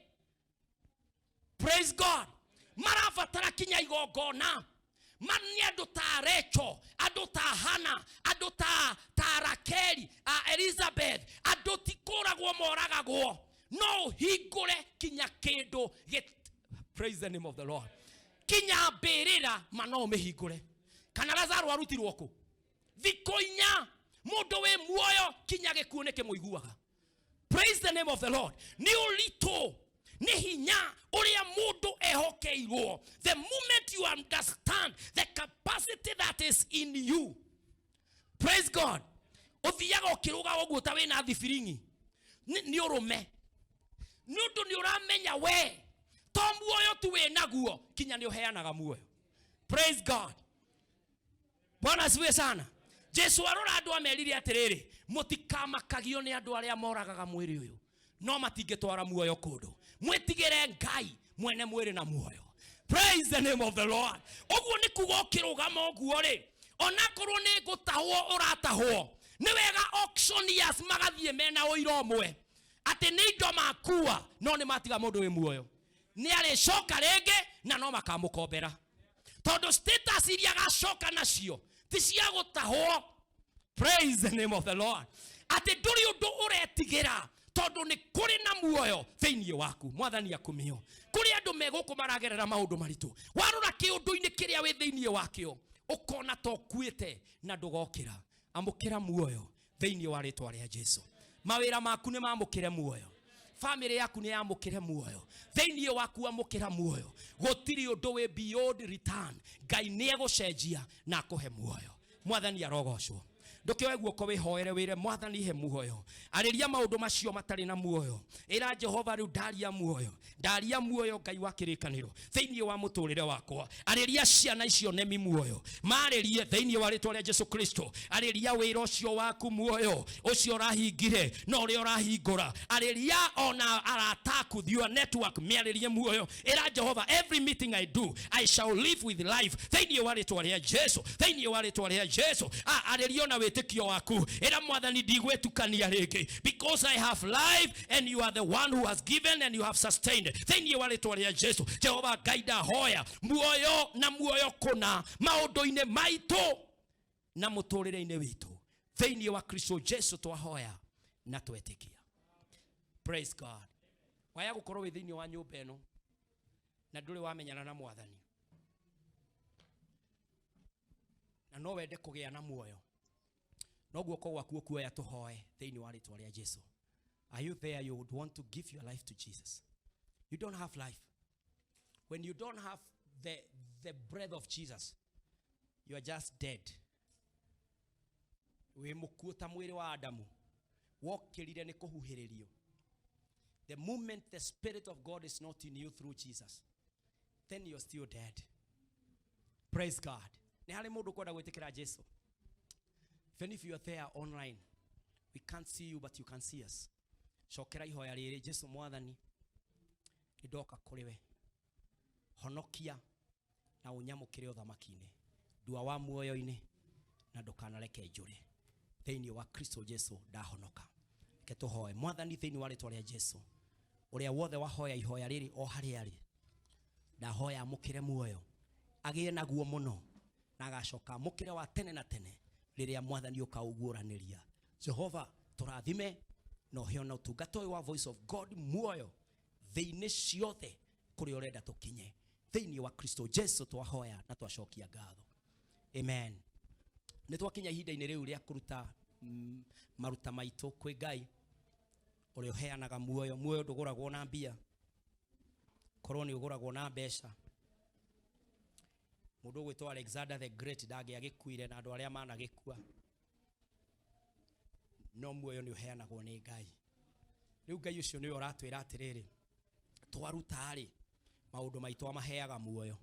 praise God. Marabatara kinya igongona. Nĩ andũ ta Rachel, andũ ta Hana, andũ ta Rakeli, a Elizabeth, andũ ti kũragwo moragagwo. No ũhingũre kinya kĩndũ praise the name of the Lord. Kinya mbĩrĩra ma no ũmĩhingũre. Kana Lazaro arutirwo kũ? Thikũ inya mũndũ wĩ muoyo kinya gĩkuũ nĩ kĩmũiguaga. Praise the name of the Lord. Nĩ ũritũ, nĩ hinya ũrĩa mũndũ ehokeirwo. The moment you understand the capacity that is in you, praise God, ũthiaga ũkĩrũga ũguo ta wĩna thibiringi. Nĩ ũrũme, nĩ ũndũ nĩ ũramenya we to muoyo tu wĩ naguo, kinya nĩ ũheanaga muoyo. Praise God. Bwana asifiwe sana. Jesu arora andũ amerire atĩrĩrĩ, mũtikamakagio nĩ andũ arĩa moragaga mwĩrĩ ũyũ, no matingĩtwara muoyo kũndũ. Mwĩtigĩre Ngai mwene mwĩrĩ na muoyo. Praise the name of the Lord. Ũguo nĩ kuga ũkĩrũgama ũguo rĩ, onakorwo nĩ gũtahwo ũratahwo, nĩ wega auctioneers magathiĩ mena ũira ũmwe atĩ nĩ indo makua, no nĩ matiga mũndũ wĩ muoyo. Nĩ arĩcoka rĩngĩ na no makamũkombera, tondũ status iria agacoka nacio ti cia gũtahwo. Praise the name of the Lord. Atĩ ndũrĩ ũndũ ũretigĩra, tondũ nĩ kũrĩ na muoyo thĩinĩ waku. Mwathani akumio. Kũrĩ andũ me gũkũ maragerera maũndũ maritũ, warora kĩũndũ-inĩ kĩrĩa wĩ thĩinĩ wakĩo ũkona ta ũkuĩte na ndũgokĩra. Amũkĩra muoyo thĩinĩ wa rĩtwa rĩa Jesu. Mawĩra maku nĩ mamũkĩre muoyo, family yaku nĩ yamũkĩre muoyo, thĩinĩ waku amũkĩra muoyo. Gũtirĩ ũndũ wĩ beyond return. Ngai nĩ egũcenjia na akũhe muoyo. Mwathani arogocwo. Ndũkĩoe guoko wĩhoere wĩre Mwathani he muoyo. Arĩria maũndũ macio matarĩ na muoyo. Ĩra Jehova rĩu ndaria muoyo, ndaria muoyo Ngai wa kĩrĩkanĩro thĩinĩ wa mũtũrĩre wakwa. Arĩria ciana icio nemi muoyo, marĩrie thĩinĩ wa rĩtwa rĩa Jesu Kristo. Arĩria wĩra ũcio waku muoyo, ũcio ũrahingire na ũrĩa ũrahingũra. Arĩria ona arata aku, your network, mĩarĩrie muoyo. Ĩra Jehova, every meeting I do, I shall live with life thĩinĩ wa rĩtwa rĩa Jesu, thĩinĩ wa rĩtwa rĩa Jesu. Arĩria ona wĩtĩkio waku. Ĩra Mwathani ndigwĩtukania rĩngĩ, because I have life and you are the one who has given and you have sustained thĩinĩ wa rĩtwa rĩa Jesu. Jehova Ngai, ndahoya muoyo na muoyo kũna maũndũ-inĩ maitũ na mũtũrĩre-inĩ witũ thĩinĩ wa Kristo Jesu twahoya na twetĩkia. Praise God. Waya gũkorwo wĩ thĩinĩ wa nyũmba ĩno na ndũrĩ wamenyana na Mwathani, na no wende kũgĩa na muoyo, no guoko gwaku ũkuoya tũhoe thĩinĩ wa rĩtwa rĩa Jesu. Are you there? You would want to give your life to Jesus. You don't have life. When you don't have the breath of Jesus, you are just dead. Wĩ mũkuũ ta mwĩrĩ wa Adamu wokĩrire nĩ kũhuhĩrĩrio. The moment the Spirit of God is not in you through Jesus, then you're still dead. Praise God. Nĩ harĩ mũndũ ũkwenda gwĩtĩkĩra Jesu? Even if you are there online, we can't see you, but you can see us. Cokera ihoya rĩrĩ: Jesu Mwathani, nĩ ndoka kũrĩ we, honokia. Na ũnyamũkĩre ũthamaki-inĩ, ndua wa muoyo-inĩ, na ndũkanareke njũre. Thĩinĩ wa Kristo Jesu ndahonoka. Reke tũhoe. Mwathani, thĩinĩ wa rĩtwa rĩa Jesu, ũrĩa wothe wahoya ihoya rĩrĩ o harĩa arĩ, ndahoya amũkĩre muoyo, agĩe naguo mũno, na agacoka amũkĩre wa tene na tene rĩrĩa Mwathani ũkaũguũranĩria. Jehova, tũrathime na ũhe ona ũtungata ũyũ wa Voice of God muoyo thĩ-inĩ ciothe kũrĩa ũrenda tũkinye. Thĩinĩ wa Kristo Jesu twahoya na twacokia ngatho, amen. Nĩ twakinya ihinda-inĩ rĩu rĩa kũruta maruta maitũ kwĩ Ngai ũrĩa ũheanaga muoyo. Muoyo ndũgũragwo na mbia, korwo nĩ ũgũragwo na mbeca, mũndũ ũgwĩtwo Alexander the Great ndangĩagĩkuire na andũ arĩa managĩkua. No muoyo nĩ ũheanagwo nĩ Ngai. Rĩu Ngai ũcio nĩwe ũratwĩra atĩrĩrĩ, twaruta-rĩ, maũndũ maitũ amaheaga muoyo,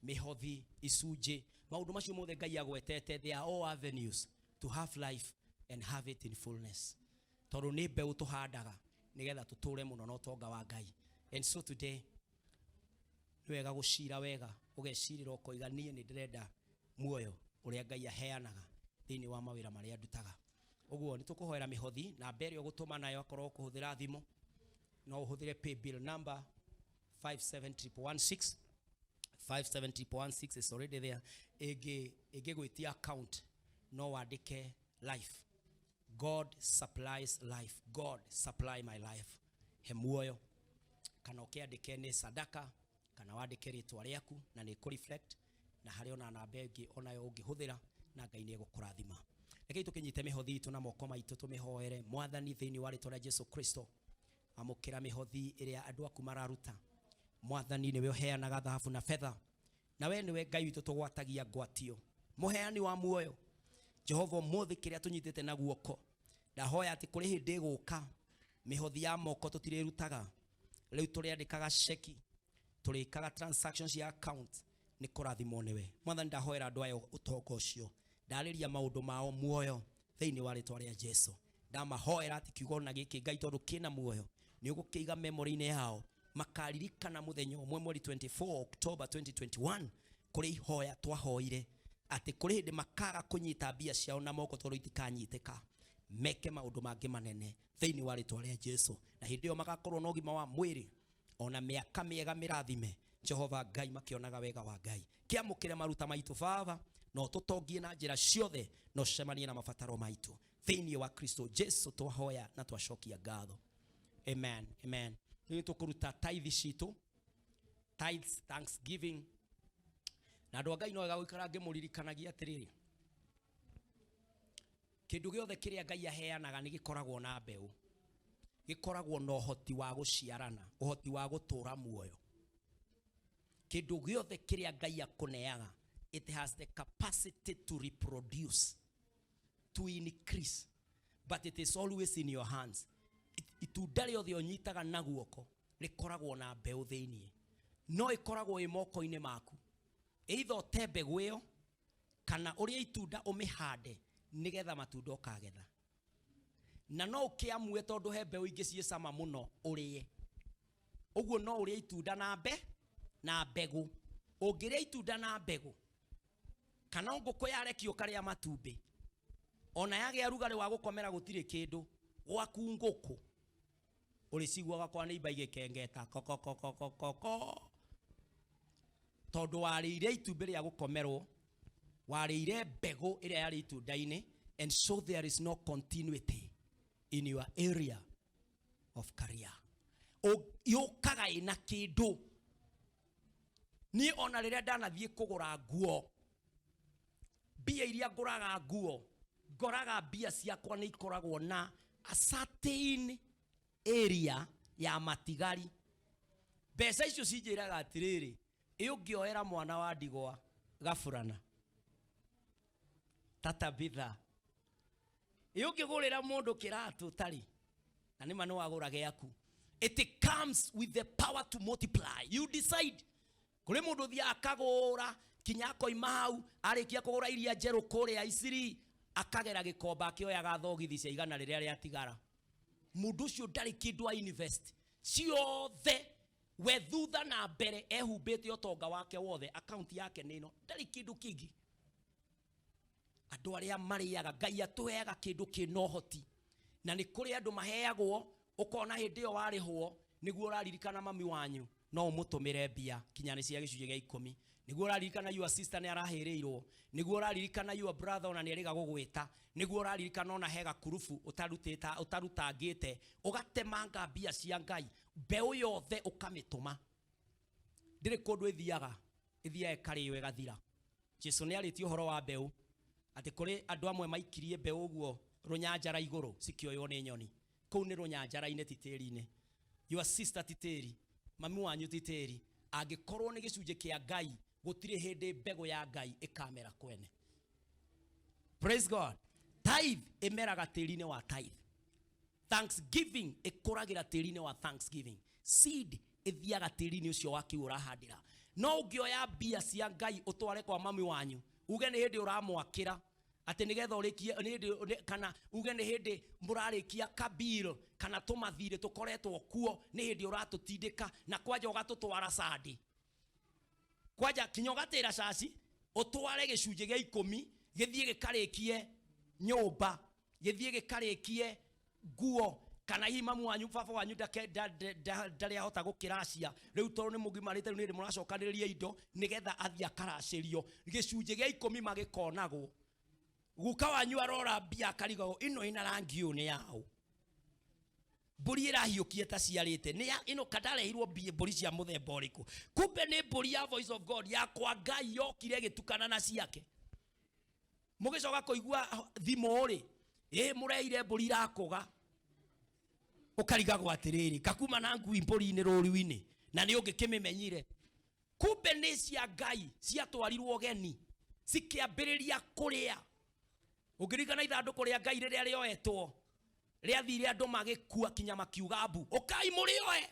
mĩhothi, icunjĩ, maũndũ macio mothe Ngai agwetete, they are all avenues to have life and have it in fullness, tondũ nĩ mbeũ tũhandaga nĩgetha tũtũre mũno na ũtonga wa Ngai. And so today nĩ wega gũcira wega, ũgecirĩra ũkoiga, niĩ nĩ ndĩrenda muoyo ũrĩa Ngai aheanaga thĩinĩ wa mawĩra marĩa ndutaga. Ũguo nĩ tũkũhoera mĩhothi na mbere ũgũtũma nayo, akorwo ũkũhũthĩra thimũ, no ũhũthĩre paybill number 57116. 57116 is already there. Ĩngĩ ĩngĩgwĩtia account, no wandĩke life, God supplies life, God supply my life, he muoyo, kana ũkĩandĩke nĩ sadaka, kana wandĩke rĩtwa rĩaku na nĩ reflect na harĩ ona namba ĩngĩ onayo ũngĩhũthĩra, na Ngai nĩ egũkũrathima. Rekei tũkĩnyite mĩhothi itũ na moko maitũ, tũmĩhoere. Mwathani, thĩinĩ wa rĩtwa rĩa Jesu Kristo, amũkĩra mĩhothi ĩrĩa andũ aku mararuta. Mwathani, nĩwe ũheanaga thahabu na betha, na we nĩwe Ngai witũ tũgwatagia ngwatio, mũheani wa muoyo. Jehova, ũmũthĩ kĩrĩa tũnyitĩte na guoko, ndahoya atĩ kũrĩ hĩndĩ ĩgũka mĩhothi ya moko tũtirĩrutaga, rĩu tũrĩandĩkaga ceki, tũrĩkaga transactions ya account. Nĩ kũrathimwo nĩwe. Mwathani, ndahoera andũ aya ũtonga ũcio, ndarĩria maũndũ mao muoyo thĩinĩ wa rĩtwa rĩa Jesu. Ndamahoera atĩ kiugo na gĩkĩ, Ngai, tondũ kĩna muoyo, nĩ ũgũkĩiga memory-inĩ yao, makaririkana mũthenya ũmwe mweri 24 October 2021 kũrĩ ihoya twahoire atĩ kũrĩ hĩndĩ makaga kũnyita mbia ciao na moko tondũ itikanyitĩka, meke maũndũ mangĩ manene thĩinĩ wa rĩtwa rĩa Jesu, na hĩndĩ ĩyo magakorwo na ũgima wa mwĩrĩ ona mĩaka mĩega mĩrathime, Jehova Ngai, makĩonaga wega wa Ngai. Kĩamũkĩre maruta maitũ, Baba, no tũtongie na njĩra ciothe, no cemanie na mabataro maitũ. Thĩinĩ wa Kristo Jesu twahoya na twacokia ngatho, amen, amen. Rĩu tũkũruta tithe citũ, tithes, thanksgiving, na andũ a Ngai, no wega gũikara ngĩmũririkanagia atĩrĩrĩ, kĩndũ gĩothe kĩrĩa Ngai aheanaga nĩ gĩkoragwo na mbeũ, gĩkoragwo na ũhoti wa gũciarana, ũhoti wa gũtũra muoyo. Kĩndũ gĩothe kĩrĩa Ngai akũneaga, it has the capacity to reproduce, to increase, but it is always in your hands. Itunda rĩothe ũnyitaga na guoko rĩkoragwo na mbeũ thĩinĩ, no ĩkoragwo ĩ moko-inĩ maku, either ũte mbegũ ĩyo kana ũrĩe itunda, ũmĩhande nĩgetha matunda ũkagetha. Na no ũkĩamue, tondũ he mbeũ ingĩ ciĩ cama mũno ũrĩe ũguo. No ũrĩe itunda na mbegũ. Ũngĩrĩa itunda na mbegũ, kana ngũkũ yarekio ũkarĩa matumbĩ, ona yagĩa rugarĩ wa gũkomera, gũtirĩ kĩndũ gwaku. Ngũkũ ũrĩciguaga kwa nĩimba igĩkengeta kokokokokoko, tondũ warĩire itumbĩ rĩa gũkomerwo, warĩire mbegũ ĩrĩa yarĩ itunda-inĩ, and so there is no continuity in your area of career. Yũkaga ĩna kĩndũ. Niĩ ona rĩrĩa ndanathiĩ kũgũra nguo, mbia iria ngũraga nguo, ngoraga mbia ciakwa nĩ ikoragwo na a certain area ya matigari. Mbeca icio cinjĩraga atĩrĩrĩ, ĩ ũngĩoera mwana wa ndigwa gaburana tata bitha, ĩ ũngĩgũrĩra mũndũ kĩratũ tarĩ na nĩma nĩ wagũra gĩaku. It comes with the power to multiply. You decide. Kũrĩ mũndũ ũthiaga akagũra kinya akoima hau, arĩkia kũgũra iria njerũ kũrĩa Isiri, akagera gĩkomba akĩoyaga thogithi cia 100 rĩrĩa rĩatigara. Mũndũ ũcio ndarĩ kĩndũ a invest ciothe. We thutha na mbere ehumbĩte ũtonga wake wothe, akaunti yake nĩ ĩno, ndarĩ kĩndũ kĩngĩ. Andũ arĩa marĩaga, Ngai atũheaga kĩndũ kĩna ũhoti, na nĩ kũrĩ andũ maheagwo ũkona hĩndĩ ĩyo warĩhwo nĩguo ũraririkana mami wanyu, no ũmũtũmĩre mbia kinya nĩ cia gĩcunjĩ gĩa ikũmi, nĩguo ũraririkana your sister nĩ arahĩrĩirwo, nĩguo ũraririkana your brother ona nĩ erĩga gũgwĩta, nĩguo ũraririkana ona he gakurubu ũtarutĩta ũtarutangĩte, ũgatemanga mbia cia Ngai, mbeũ yothe ũkamĩtũma, ndĩrĩ kũndũ ĩthiaga, ĩthiaga ĩkarĩo ĩgathira. Jesu nĩ arĩtie ũhoro wa mbeũ atĩ kũrĩ andũ amwe maikirie mbeũ ũguo rũnyanjara igũrũ cikĩoywo nĩ nyoni. Kũu nĩ rũnyanjara-inĩ, ti tĩri-inĩ. Your sister ti tĩri, mami wanyu ti tĩri. Angĩkorwo nĩ gĩcunjĩ kĩa Ngai, gũtirĩ hĩndĩ mbegũ ya Ngai ĩkamera kwene. Praise God. Tithe ĩmeraga tĩri-inĩ wa tithe. Thanksgiving ĩkũragĩra tĩri-inĩ wa thanksgiving. Seed ĩthiaga tĩri-inĩ ũcio wa kĩu ũrahandĩra. No ũngĩoya mbia cia Ngai ũtware kwa mami wanyu, uge nĩ hĩndĩ ũramwakĩra atĩ nĩgetha ũrĩkie, nĩ hĩndĩ, kana uge nĩ hĩndĩ mũrarĩkia kabiro kana tũmathirĩ tũkoretwo kuo, nĩ hĩndĩ ũratũtindĩka na kwanja ũgatũtwara sandi, kwanja kinya ũgatĩra caci, ũtware gĩcunjĩ gĩa ikũmi gĩthiĩ gĩkarĩkie nyũmba, gĩthiĩ gĩkarĩkie nguo, kana hihi mamu wanyu baba wanyu ndarĩ ahota gũkĩracia rĩu tondũ nĩ mũgimarĩte, rĩu nĩ hĩndĩ mũracokanĩrĩria indo nĩgetha athiĩ akaracĩrio. Gĩcunjĩ gĩa ikũmi magĩkonagwo, guka wanyu arora mbia akarigagwo ĩno ĩna rangi ũyũ nĩ yaũ, mbũri ĩrahiũkie ta ciarĩte nĩ ya ĩno, kandarehirwo mbũri cia mũthemba ũrĩkũ? Kumbe nĩ mbũri ya Voice of God ya kwa Ngai yokire ĩgĩtukana na ciake. Mũgĩcoka kũigua thimũ rĩ, ĩ mũreire mbũri irakũga, ũkarigagwo atĩrĩrĩ, kakuma na ngui mbũri-inĩ rũru-inĩ, na nĩ ũngĩkĩmĩmenyire. Kumbe nĩ cia Ngai ciatwarirwo ũgeni cikĩambĩrĩria kũrĩa. Ũngĩririkana ithandũkũ rĩa Ngai rĩrĩa rĩoetwo rĩathire andũ magĩkua kinya makiuga mbu, ũkai mũrĩoe.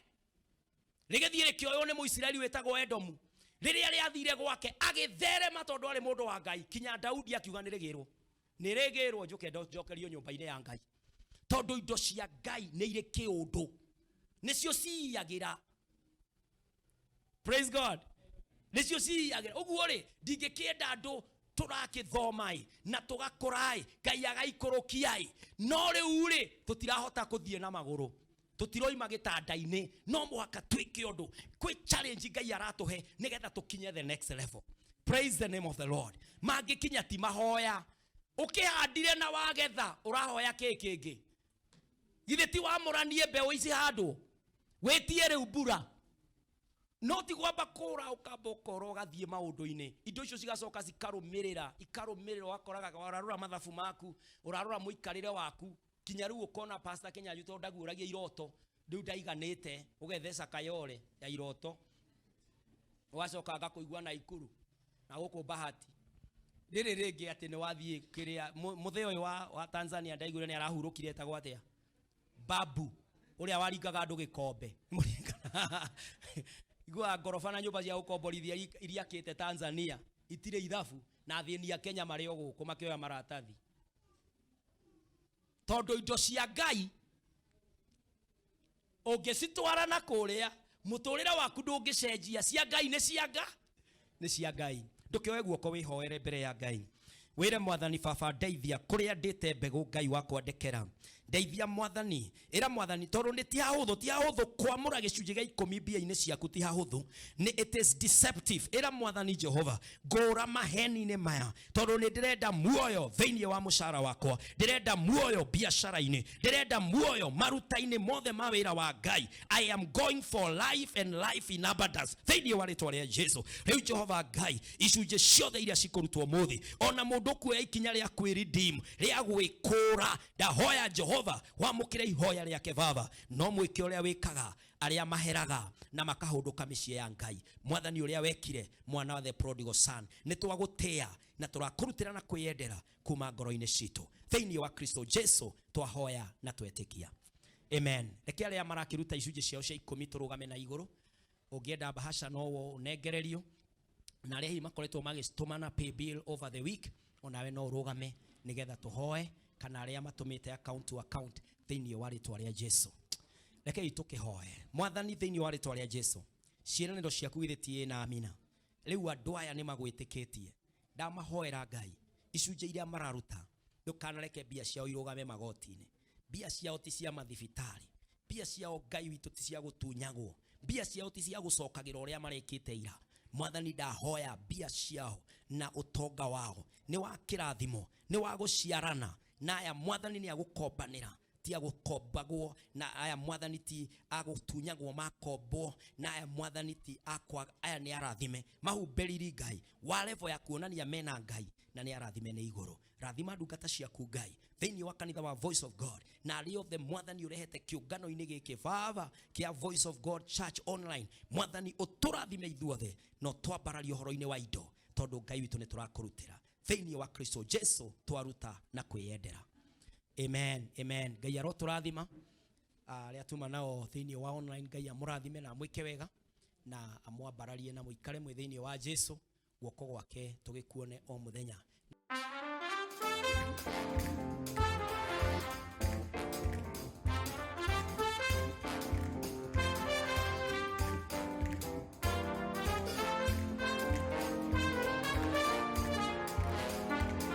Rĩgĩthiĩ rĩkĩoywo nĩ Mũisiraeli wĩtagwo Edomu. Rĩrĩa rĩathire gwake agĩtherema tondũ arĩ mũndũ wa Ngai, kinya Daudi akiuga nĩrĩgĩrwo, nĩrĩgĩrwo, njũke njokerio nyũmba-inĩ ya Ngai, tondũ indo cia Ngai nĩ irĩ kĩũndũ, nĩcio ciyagĩra. Praise God. Nĩcio ciyagĩra. Ũguo rĩ, ndingĩkĩenda andũ tũrakĩthoma ĩ na tũgakũra ĩ, Ngai agaikũrũkia ĩ, no rĩu rĩ tũtirahota kũthiĩ na magũrũ, tũtiroima gĩtanda-inĩ, no mũhaka twĩke ũndũ. Kwĩ challenge Ngai aratũhe nĩgetha tũkinye the next level. Praise the name of the Lord. Mangĩkinya ti mahoya, ũkĩhandire na wagetha, ũrahoya kĩ kĩngĩ? Githĩ ti wamũranie mbeũ ici handũ wĩtie rĩu mbura? No ti gwamba kũra ũkamba ũkora ũgathiĩ maũndũ-inĩ, indo icio cigacoka cikarũmĩrĩra, ikarũmĩrĩra, ũgakoraga ũrarora mathabu maku, ũrarora mũikarĩre waku, kinya rĩu ũkona Pastor Kĩnyanjui tondũ ndaguũragia iroto, rĩu ndaiganĩte, ũgetheca kayore ya iroto, ũgacoka ngakũigua Naikuru na gũkũ Bahati. Rĩrĩ rĩngĩ atĩ nĩ wathiĩ kĩrĩa mũthee ũyũ wa Tanzania ndaiguire nĩ arahurũkire, etagwo atĩa? Babu ũrĩa waringaga andũ gĩkombe. Iguaga ngoroba na nyũmba cia gũkomborithia iria akĩte Tanzania itirĩ ithabu, na athĩni a Kenya marĩ o gũkũ makĩoya maratathi, tondũ indo cia Ngai ũngĩcitwara na kũrĩa mũtũrĩre waku ndũngĩcenjia. Cia Ngai nĩ cia Ngai, nĩ cia Ngai. Ndũkĩoe guoko wĩhoere mbere ya Ngai, wĩre Mwathani, baba ndeithia kũrĩa ndĩte mbegũ, Ngai wakwa ndekera, ndeithia Mwathani. Ĩra Mwathani, tondũ nĩ ti hahũthũ, ti hahũthũ kwamũra gĩcunjĩ gĩa ikũmi mbia-inĩ ciaku, ti hahũthũ, nĩ it is deceptive. Ĩra Mwathani Jehova, ngũra maheni-inĩ maya, tondũ nĩ ndĩrenda muoyo thĩinĩ wa mũcara wakwa, ndĩrenda muoyo biacara-inĩ, ndĩrenda muoyo maruta-inĩ mothe ma wĩra wa Ngai. I am going for life and life in abundance thĩinĩ wa rĩtwa rĩa Jesu. Rĩu Jehova Ngai, icunjĩ ciothe iria cikũrutwo mũthĩ, ona mũndũ kuoya ikinya rĩa kwĩredeem, rĩa gwĩkũra, ndahoya Jehova wamũkĩre ihoya rĩake. Baba, no mwĩke ũrĩa wĩkaga arĩa maheraga na makahũndũka mĩciĩ ya Ngai. Mwathani, ũrĩa wekire mwana wa the prodigal son, nĩ twagũtĩa na tũrakũrutĩra na kwĩyendera kuma ngoro-inĩ citũ. Thĩinĩ wa Kristo Jesu twahoya na twetĩkia, amen. Reke arĩa marakĩruta icunjĩ ciao cia ikũmi tũrũgame na igũrũ. Ũngĩenda bahasha no ũnengererio, na arĩa hihi makoretwo magĩtũmana pay bill over the week, onawe no ũrũgame nĩgetha tũhoe, kana arĩa matũmĩte account to account, thĩinĩ wa rĩtwa rĩa Jesu. Rekei tũkĩhoe. Mwathani, thĩinĩ wa rĩtwa rĩa Jesu, ciĩranĩro ciaku githĩ ti ĩ na amina? Rĩu andũ aya nĩ magwĩtĩkĩtie, ndamahoera Ngai, icunjĩ iria mararuta, ndũkanareke mbia ciao irũgame magoti-inĩ. Mbia ciao ti cia mathibitarĩ, mbia ciao Ngai witũ ti cia gũtunyagwo, mbia ciao ti cia gũcokagĩra ũrĩa marekĩte ira. Mwathani, ndahoya mbia ciao na ũtonga wao nĩ wa kĩrathimo, nĩ wa gũciarana, na aya Mwathani nĩ agũkombanĩra, ti agũkombagwo, na aya Mwathani ti agũtunyagwo makombwo, na aya Mwathani ti akwa, aya nĩ arathime, mahumbĩriri Ngai wa level ya kuonania mena Ngai, na nĩ arathime nĩ igũrũ. Rathima ndungata ciaku Ngai thĩinĩ wa kanitha wa Voice of God, na arĩa othe Mwathani ũrehete kĩũngano-inĩ gĩkĩ Baba kĩa Voice of God Church Online. Mwathani, ũtũrathime ithuothe na ũtwambararie ũhoro-inĩ wa indo, tondũ Ngai witũ nĩ tũrakũrutĩra thĩinĩ wa Kristo Jesu, twaruta na kwĩyendera. Amen, amen. Ngai arotũrathima arĩa tuma nao thĩinĩ wa online. Ngai amũrathime na amwĩke wega na amwambararie, na mũikare mwĩ thĩinĩ wa Jesu, guoko gwake tũgĩkuone o mũthenya.